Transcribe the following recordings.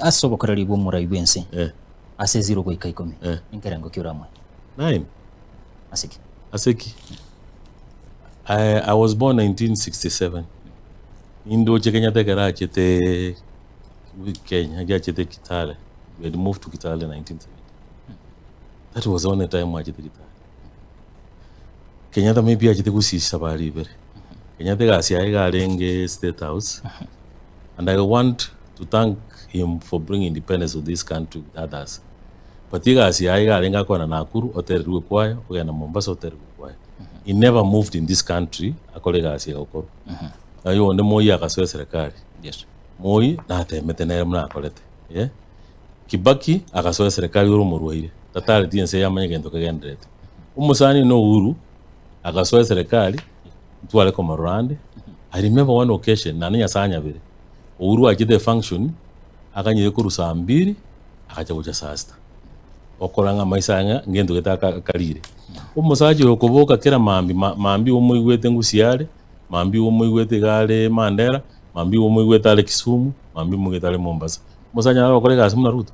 Ase obokoreri bw'omorai bw'ense, ase zero goika ikomi, nkerengo ki oramoe? Nine. Ase ki? Ase ki? I, I was born 1967. Nindoche Kenyatta ekero achete Kenya, achete Kitale. We had moved to Kitale 1970. That was the only time achete Kitale. Kenyatta maybe achete gusii chisabari ibere. Kenyatta egasi yaye iga arenge State House. And I want to thank him for bringing independence to this country with others. But egasi yaye iga arenge akogenda Nakuru otererwe ekwaya, ogenda Mombasa otererwe ekwaya. He never moved in this country akore egasi egokorwa. Naye onde Moi agasoa eserekari. Yes. Moi natemete nere buna akorete. Eh? Kibaki agasoa eserekari ore omorwaire, tatareti ense eye amanye gento kegendererete. Omosani one Uhuru agasoa eserekari, ntware komorora ande, I remember one occasion, naende Nyasaye anyabere, Uhuru achete efunction, akanyire korwa saa mbiri, agacha gocha saa sita. Okora ng'a amaiso aye ng'a ngento gete aka- akarire. Omosacha oyo okoboka kera mambia, ma- mambia omoigwete Gusii are, mambia omoigwete iga are Mandera, mambia omoigwete are Kisumu, mambia omoigwete are Mombasa. Omosacha naro ogokora egasi buna Ruto?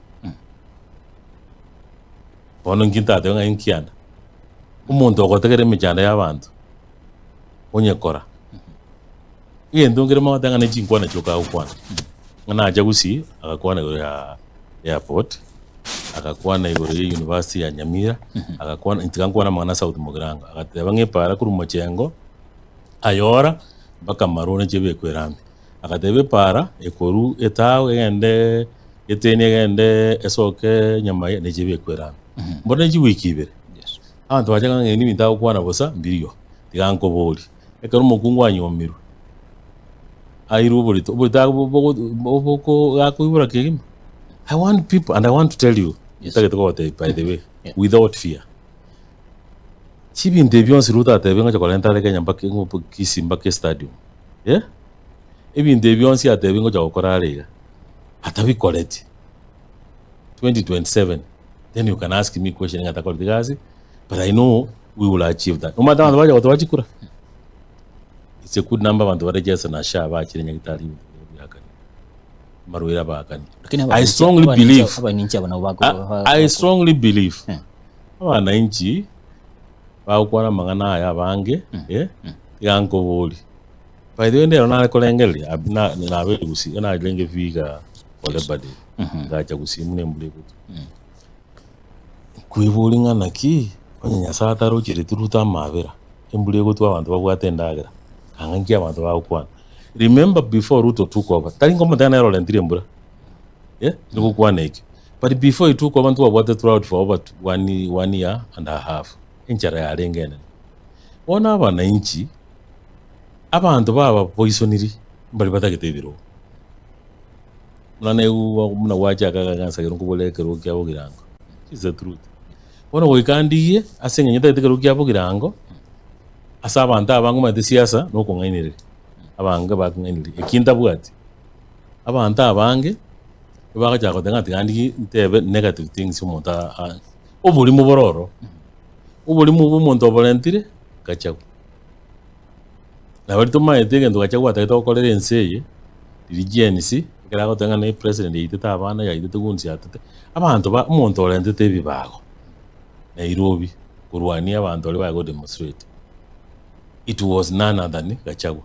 Bono inki ntatebe ng'a inkianda? Omonto ogotegera emechando ya abanto, onyekora, egento nkere mogoteba ng'a ne chinkwana chioka agokwana, ng'a nacha gusii, agakwana igoro ya airport, agakwana igoro ya university ya Nyamira, agakwana tiga nkwane amang'ana a South Mugirango, agateba ng'a epara korwa mochengo, ayora, mpaka Marura inche ebekwe erami. Agateba epara ekorwa etao egende eteni egende esoke Nyamai neche ebekwe erami. Mboro ne chiwiki ibere, abanto bacha ng'a ebinto agokwana bosa mbirio, tiga nkoborie. Ekero omokungu anyomirwe, airwe oborito, oborito abo bogo boko gakoibora kegima. I want people and I want to tell you, ntagete kogotebia by the way, without fear. Chibinto ebi bionsi Ruto atebire ngocha korenta are Kenya mpaka Kisii mpaka estadium, eh, ebinto ebi bionsi atebire ngocha gokora are iga, atabikoreti, 2027 then you can ask me question ng'a takoreti gasi, but I know we will achieve that. Omanyete abanto bacha gotoa chikura, it's a good number abanto bare jesa na SHA bachire nyagetari ebinto biria biakanire, amarwaire abaakani. Lakini I abananchi- strongly abananchi- believe abananchi aba nabo bako- I, I strongly believe Eh. abananchi bagokwana amang'ana aya abange eh, tiga nkoborie. By the way ndero nare korengereria ab- na- nabeire gusii narenge viga for Labour Day, ngacha gusii buna embura egotwa. Nkoiboria ng'a naki, onye Nyasaye atarochereti Ruto amabera, embura egotwa abanto babwate endagera, kanga nki abanto bagokwana. Remember before Ruto took over, tari nkomotebia nere orentire embura, eh, nigokwana ekio. But before he took over ntwabwate drought for over one, one year and a half, enchara yarenge enene. Bono abananchi, abanto babapoisoniri, mbari batagete ebirogo. Buna naigwa buna gwachaka iga gansagera nkobore ekerogo kia bogirango, this is the truth. Bono goika ndigie ase eng'encho ntagete ekerogo kia bogirango, ase abanto abange omanyete siasa na okong'ainereria, abange bakong'ainereria, eki ntabwati. Abanto abange, ebagochaka goteba ng'a tiga ndigie ntebe negative things omonto aa oborimo bore ororo, oborimo obwo omonto oborentire, gachagua. Nabo tomaete egento gachagua atagete gokorera ense eye, riria GNC, ekero agoteba ng'a ne president yaitete abana, yaitete goons yatete, abanto ba omonto orentete ebibago Nairobi korwania abanto baria bare go demonstrate, it was none other than Gachagua.